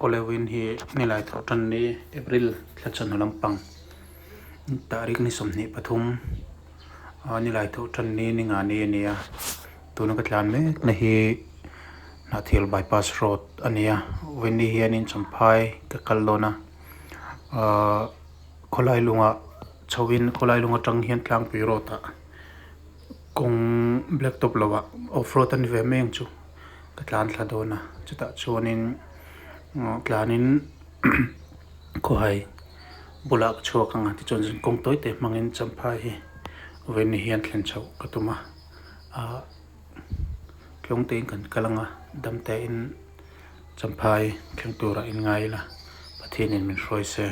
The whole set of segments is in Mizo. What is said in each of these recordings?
Awlewin hi nilai thawh tan ni April thla chawhnu lampang tarik ni 23 nilai thawh tan ni ni nga ni a ni a tuna ka tlan mek na hi Hnahthial bypass road a ni a vawiin ni hianin Champhai ka kal dawn a ahh khawlai lungah chhoin khawlai lung atang hian tlangpui road ah kawng black top lo ah off road a ni ve mai ang chu ka tlan thla dawn a chutah chuanin tlanin khawhai bulah ka chhuak ang a tichuan zin kawng tawi te hmangin Champhai hi vawiin ni hian thlen chhoh ka tum a ahh tlawng tein kan kal ang a dam tein Champhai thleng turah inngai ila Pathianin min hruai se.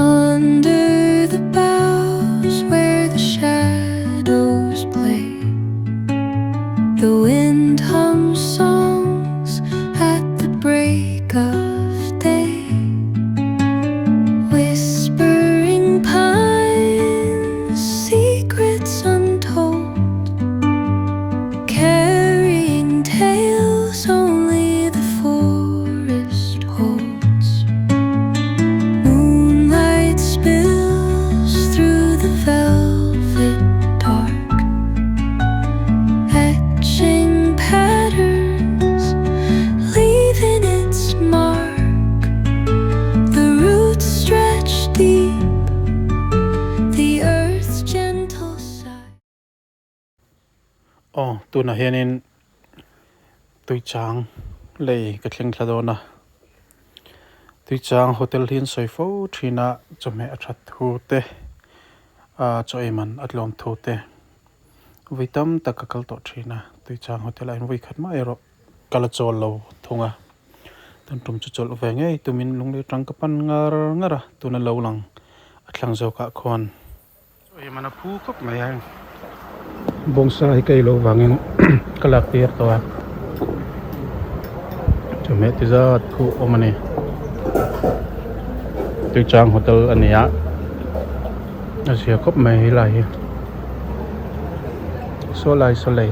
Under the boughs where the shadows play, the wind hums songs at the break of day. Whispering pines, secrets untold, carrying tales only the forest holds. Moonlight spills through the velvet dark, etching patterns, leaving its mark. The roots stretch deep, the earth's gentle sigh. Aw tunah hianin Tuichang lei ka thleng thla dawn a, Tuichang hotel hi an sawi fo thin a, chawhmeh a that thu te, ah chaw ei man a tlawm thu te vui tam tak ka kal tawh thin a, Tuichang hotel ah hian vui khat mah erawh ka la chawl lo thung a, tun tum chu chawlh ve ngei tumin lunglei tang ka pan ngar ngar a, tuna lo lang a thlang zawkah khuan. Chaw ei man a phu khawp mai a, bawngsa hi ka ei loh vangin ka lak tir tawh a, chawhmeh ti zat phuh awm a ni, Tuichang hotel a ni a, a zia khawp mai helai hi saw lai saw lei.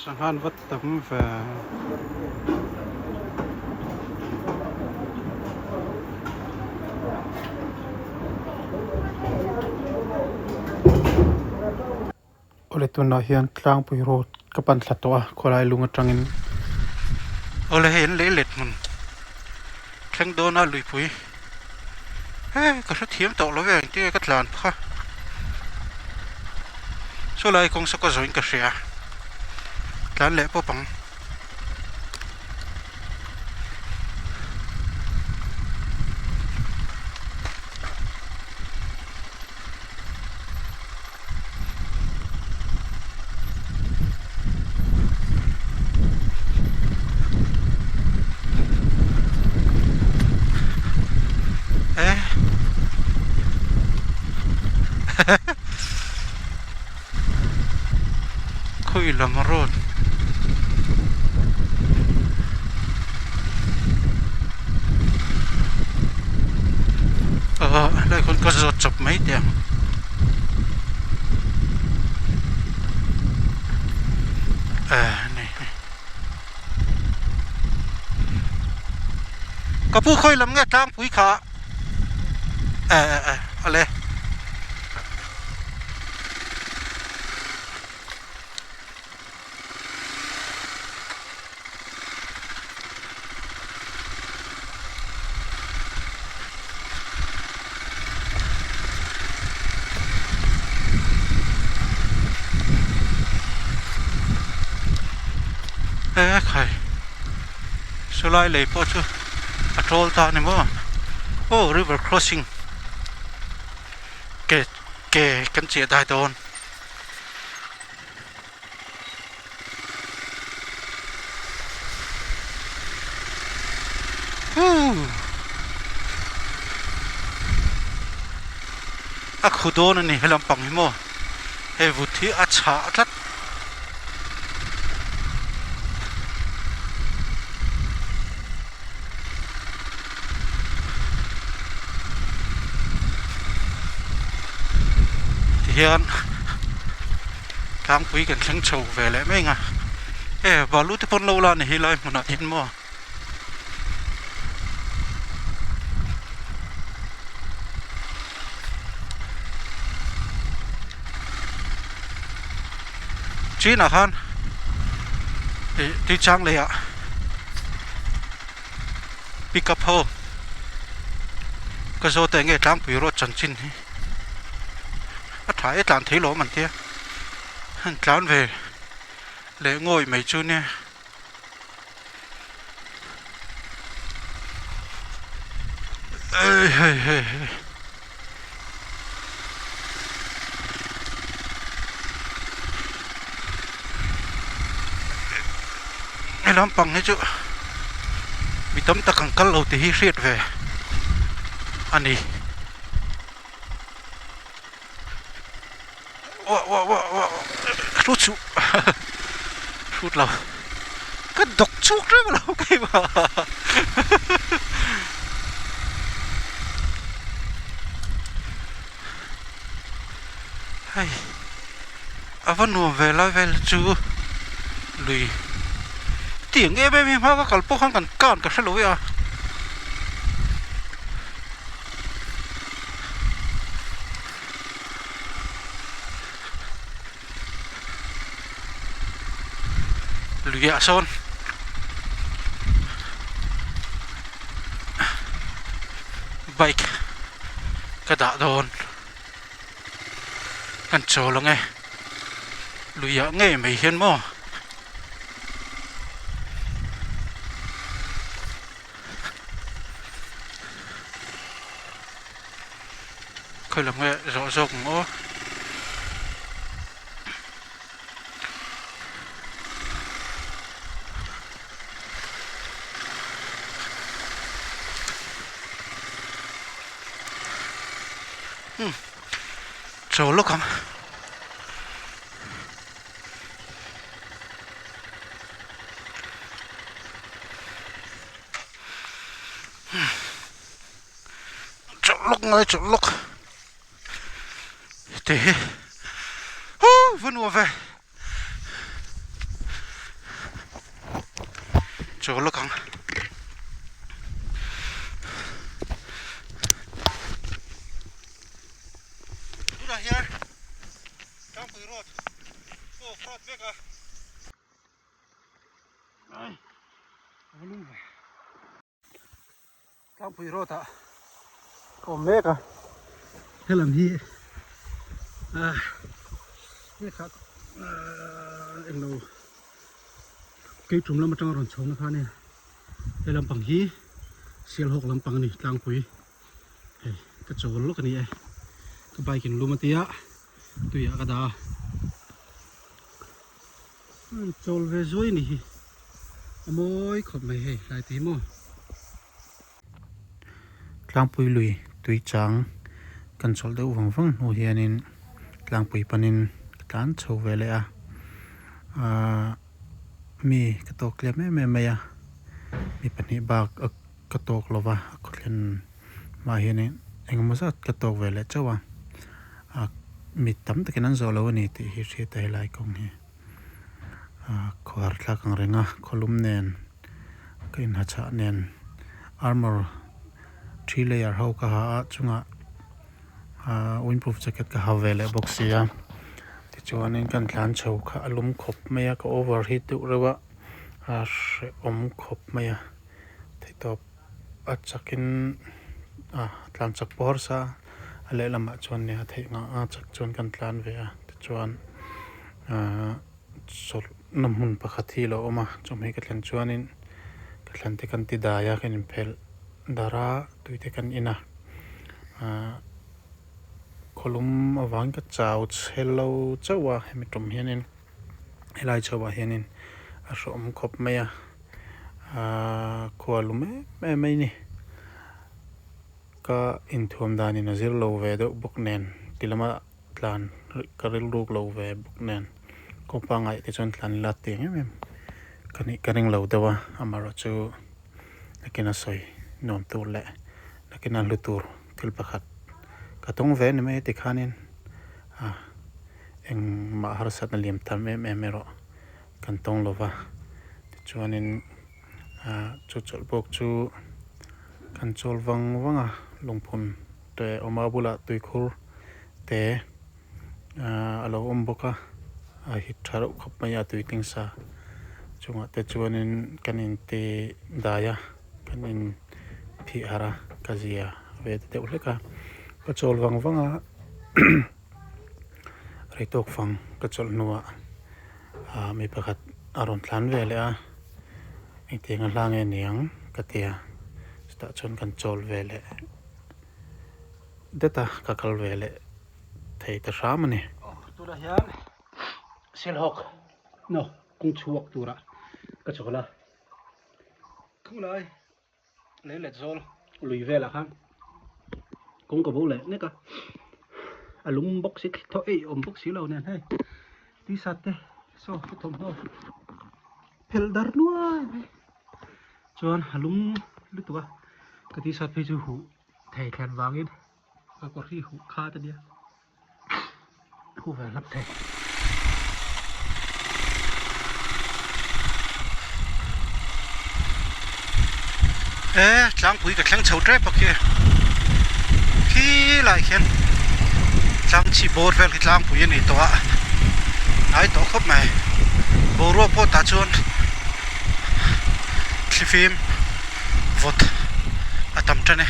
Sanghan va tam ve. Awle tunah hian tlangpui road ka pan thla tawh a khawlai lung atangin. Awle hei an lei let hmun thleng dawn a luipui he ka hrethiam tawh lo ve engtin nge ka tlan kha saw lai kawng saw ka zawhin ka hria tlan leh pawp ang. Khawi lam road ah helai khawn ka zawt chawp mai teh ang eh ni ka pu khawi lam nge tlangpui kha eh eh eh ale. E khai saw lai lei pawh chu a tawl ta a ni maw aw river crossing ke ke kan chiah dai dawn. A khu dawn a ni he lampang hi maw hei vut hi a chhah tlat. hian tlangpui kan thleng chho ve leh mai ang a e balu te pawn lo la ni hi lai hmunah hian maw. Chinah khan ih tuichang lei ah pick up ho ka zawt a enge tlangpui road chanchin hi a tha e tlan thei lawm an tia an tlan ve leh ngawih mai chu nia. Hei hei hei he lampang hi chu mi tam tak an kal lo tih hi hriat ve a ni. Uah uah uah uah hrut suh hrut lo ka dawk chhuak reng lo keimah hei a va nuam ve lai vel chu lui tiang em em hi hma ka kal pawh khan kan kan ka hrelo e a. Luiah sawn bike ka dah dawn kan chawl ang e luiah ngei mai hian maw. Khawi lam nge zawh zawk ang aw. Umm chaw lawk ang. Chawlh lawk ngai chawlh lawk te hi huh va nuam ve chawlh lawk ang. Tunah hian Tlangpui road off road vek a. Tlangpui road ah ka awm mek a helam hi ah hekha ah englo keitum lam atanga rawn chho na kha ania he lampang hi Sialhawk lampang a ni tlangpui hei ka chawl lawk a ni e ka bike in lum a tia tuiah ka dah a. Chawl ve zuai ni hi a mawi khawp mai hei hlai te hi maw. Tlangpui lui tui chang kan chawlh deuh vang vang hnu hianin tlangpui panin ka tlan chho ve leh a ahh mi ka tawk tlem em em mai a mi pahnih bak ka tawk lo va a khawthlen hma hianin engemaw zat ka tawk ve leh chauh a ah mi tam takin an zawh lo a ni tih hi hriat a helai kawng hi ah khawhar thlak ang reng a khawlum nen ka inha chhah nen armour three layer ho ka ha a chungah ah windproof jacket ka ha ve leh bawk si a tichuanin kan tlan chho kha a lum khawp mai a ka overheat deuh reuh a a hrehawm khawp mai a theihtawp. A chakin a tlan chak pawh harsa a a lehlamah chuan nia a theih nghah a chak chuan kan tlan ve a tichuan ahh chawlhna hmun pakhat hi a lo awm a chumi ka thlen chuanin ka thlen te kan ti dai a kan inphelh darh a tui te kan in a ahh khawlum avangin ka chau chhe lo chauh a hemi tum hianin helai chhoah hianin a hreawm khawp mai a ahh khua lum em em mai a ni ka inthuam danin a zir lo ve deuh bawk nen ti lama tlan ka rilruk lo ve bawk nen kawngpa ngaih te chuan tlan ila tih em em ka nih ka ring lo deuh a amaherawhchu nakin a sawi nuam tur leh nakin a hlu tur thil pakhat ka tawng ve a ni mai a tikhanin ah. Engmah harsatna liam tham em em erawh kan tawng lo va, tichuanin ah chu chawlh bawk chu kan chawl vang vang a, lungphun te awm a bulah tuikhur te ah a lo awm bawk a, a hit tha reuh khawp mai a tui tling sa chungah te chuanin kan inti dai a kan in phih harh a ka zia ve ta deuh hlek a, ka chawl vang vang a. Rei tawk fang ka chawlh hnuah ah mi pakhat a rawn tlan ve leh a engtiang a hla nge niang ka ti a chutah chuan kan chawl ve leh det a ka kal ve leh thei ta hram a ni. Tunah hian Silhawk no kawng chhuak turah ka chawl a khulai Lei let zawl lui velah khan kawng ka bo leh nek a, a lum bawk si thaw ei awm bawk si lo nen hei t-shirt te saw ka thawmhnaw phelh dar nuai mai chuan a lum lutuk a ka t-shirt phei chu huh thei thlen vangin ka kawr hi huh khat a nia. Thu ve hlap thei. E tlangpui ka thleng chho tep a khi khi lai khian tlang chhi bawr vel khi tlangpui a ni tawh a hnai tawh khawp mai boruak pawh tah chuan thlifim vawt a tam tan e.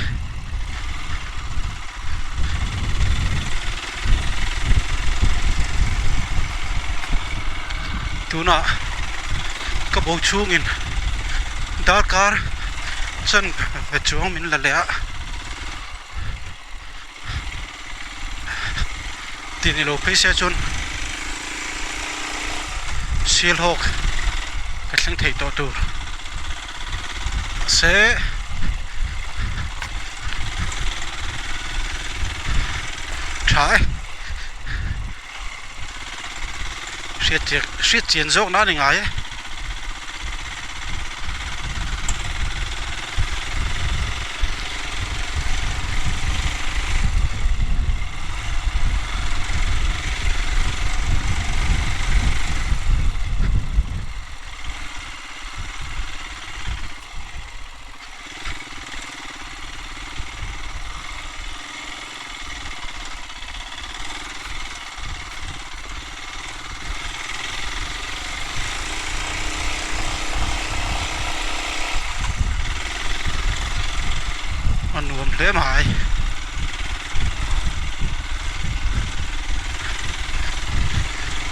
Tunah ka bo chhungin darkar chuan ve chuang min la leh a tih ni lo phei se chuan Sialhawk ka thleng thei tawh tur. Mahse tha e hriat chian hriat chian zawk na a ni ngai e. A nuam hle mai.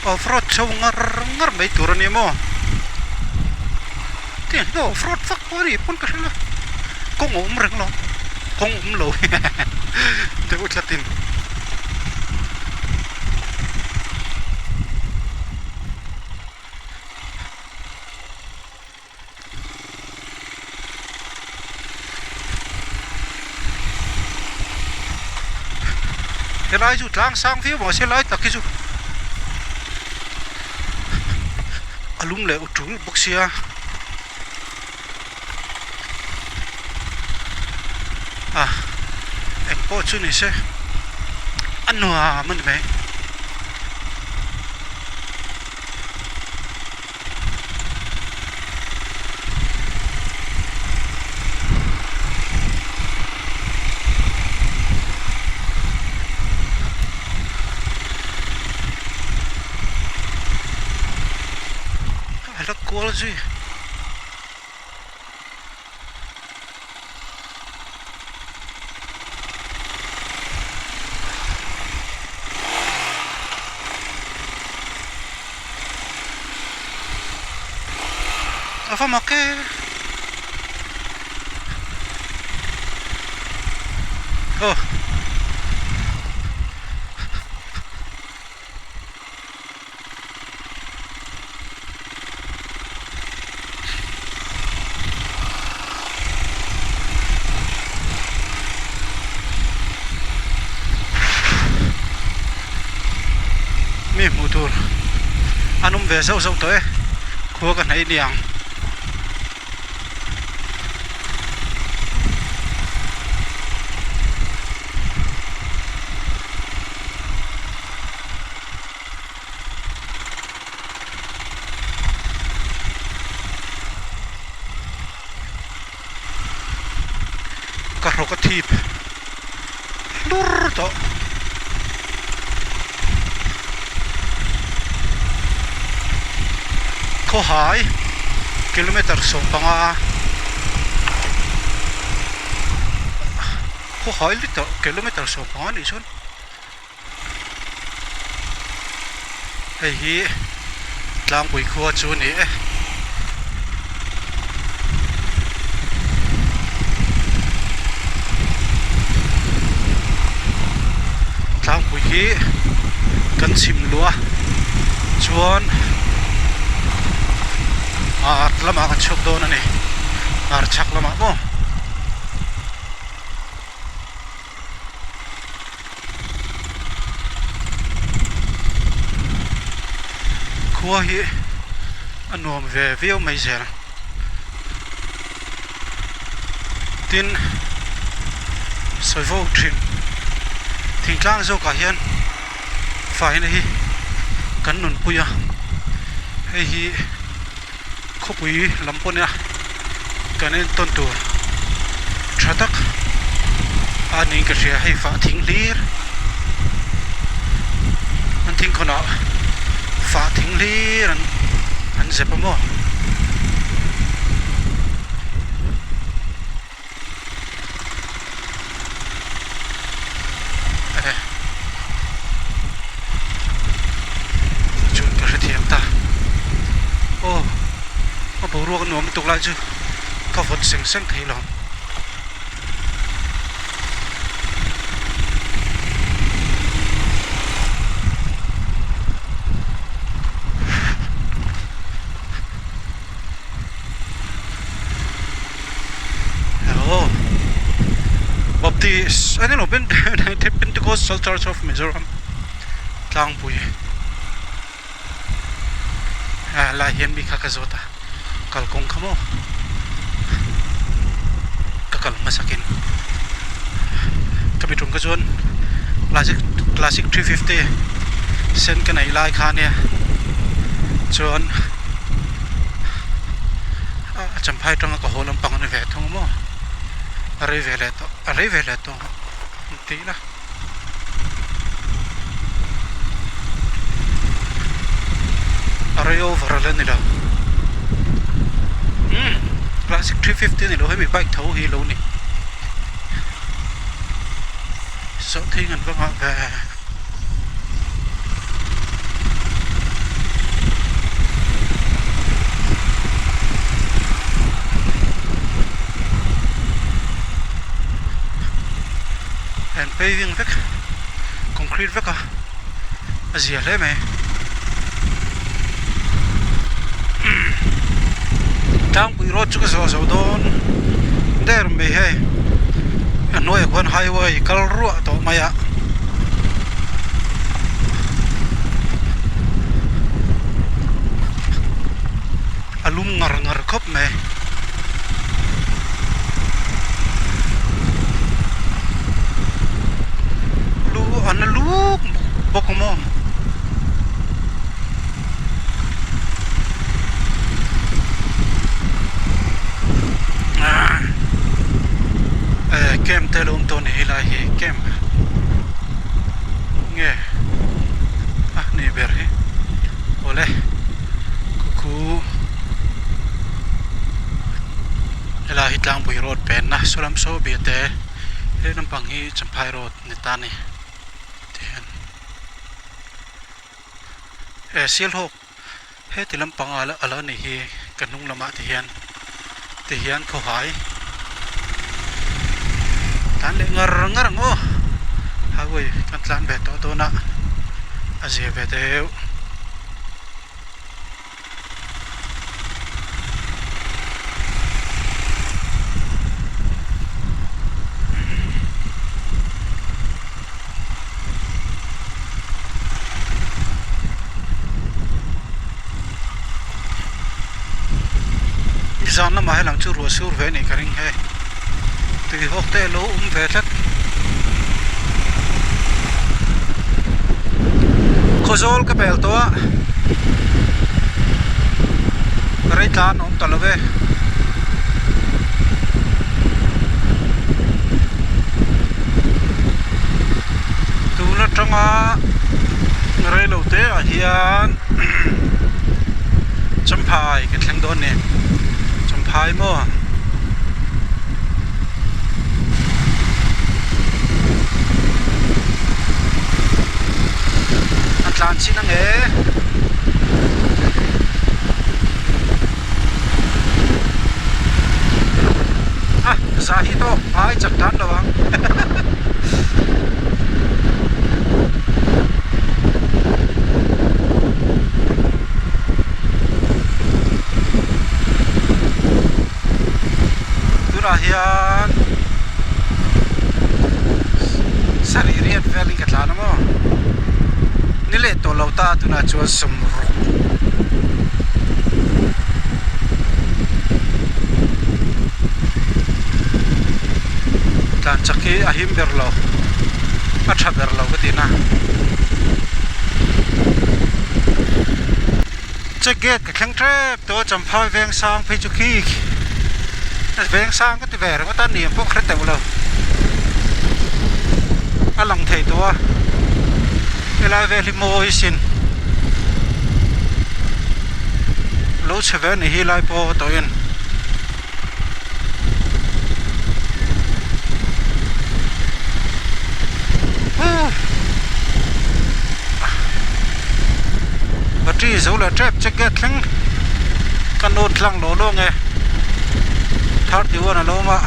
Off road chho ngar ngar mai tur a ni maw tiang hi off road vak pawh a nih pawn ka hre lo kawng a awm reng lo kawng awm lo deuh tlatin. Helai chu tlang sang viau mahse lai tak hi chu a lum leh tul bawk sia a eng pawh chu ni se a nuam a ni mai. A la kual zui. A va mak e aw. Mi hmuh tur an awm ve zauh zauh tawh e khua ka hnaih ni ang. Ka hrawk a thip hlur tawh. Khawhai kilometer 15 Khawhai liter kilometer 15 nih chuan hei hi tlangpui khua chu a ni e. Tlangpui hi kan chhim luh a chuan ah lamah kan chhuak dawn a ni hmar chhak lamah maw. Khua hi a nuam ve viau mai zel tin sawi fo thin thingtlang zawkah hian faina hi kan nunpui a hei hi. Khawpui lam pawh nia kan entawn tur tha tak a niin ka hria hei fah thing hlir an thingkhawn ah fah thing hlir an an zep a maw. Chuan ka hrethiam ta aw a boruak nuam lutuk lai chu ka vawt seng seng thei lo. Hello Baptist I don't know Pentecostal Church of Mizoram tlangpui ah lai hian mi kha ka zawt a kalkawng kha maw ka kal hmasakin ka mi tum kha chuan classic classic 350 sen ka neih lai kha ania chuan. A champhai atanga ka haw lampang a ni ve thung maw a rei ve leh tawh a rei ve leh tawh ang tih ila a rei over a la ni lo umm classic 350 a ni lo hemi bike tho hi lo ni sawhthing an va nghah ve. An paving vek concrete vek a a zia hle mai tlangpui road chu ka zawh zo dawn der mai hei a hnuaiah khuan highway kal ruah tawh mai a. A lum ngar ngar khawp mai. Lu a na luk bawk a maw. Camp te lo awm tawh a ni helai hi camp nge a ni ber hi awle khu helai hi tlangpui road penna saw lam saw biate he lampang hi champhai road ni ta a ni tihian. He Sialhawk heti lampang a a lo nih hi ka hnung lamah te hian ti hian khawhai tlan leh ngar ngar ang aw highway kan tlan ve tawh dawn a a zia ve deuh. Zan lamah helam chu ruah sur ve a nih ka ring hei tui hawk te a lo awm ve tlat Khawzawl ka bel tawh a rei tlan a awm ta lo ve. atanga reilo te ah hian Champhai kan thleng dawn a ni Champhai maw. A tlan chin ang e. A za hi tawk ai chak tan lo ang. Tunah hian sarih riat velin ka tlan a maw ni leh tawh lo ta tunah chuan sawmruk tlan chak hi a him ber lo a tha ber lo ka ti na. Check gate ka thleng tep tawh a Champhai veng sang phei chu khi veng sang ka ti ve ringawt a ni ang pawh ka hre teuh lo a lang thei tawh a helai vel hi mawi sin lo chhe ve a ni hi lai pawh tawhin. Battery zo leh tep che gate thleng ka nawt tlang lawh lawng e 31 a lo awm a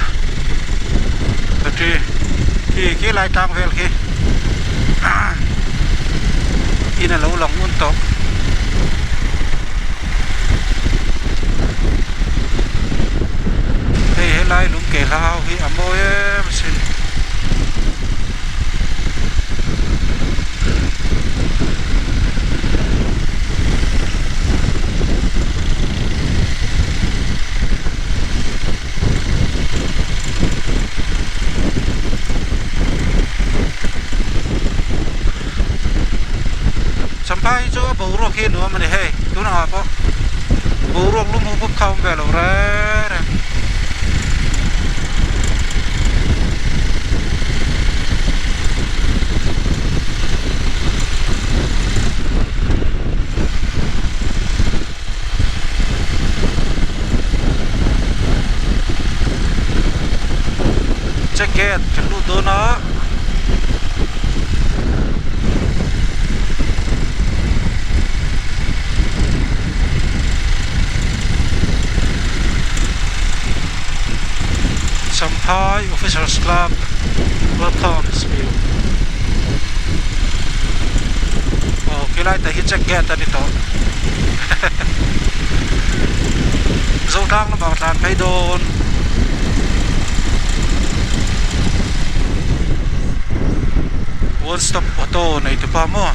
battery khi khi lai tlang vel khi in a lo lang ngun tawh. Hei helai lung ke hla ho hi a mawi em asin. Champhai hi chu a boruak hi a nuam a ni hei tunah ah pawh boruak lum hup hup kha a awm ve lo reng reng. Check gate kan lut dawn a. Champhai Officers Club welcomes you. Aw khilai te hi check gate a ni tawh. Zotlang lamah tlan phei dawn. One stop auto nei tupa maw.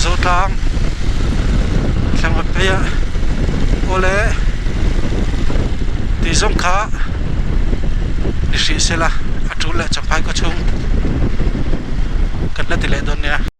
Zotlang thlangvat phei a awle tih zawng kha ni hrih sela a tul leh champhai khaw chhung kan la ti leh dawn nia.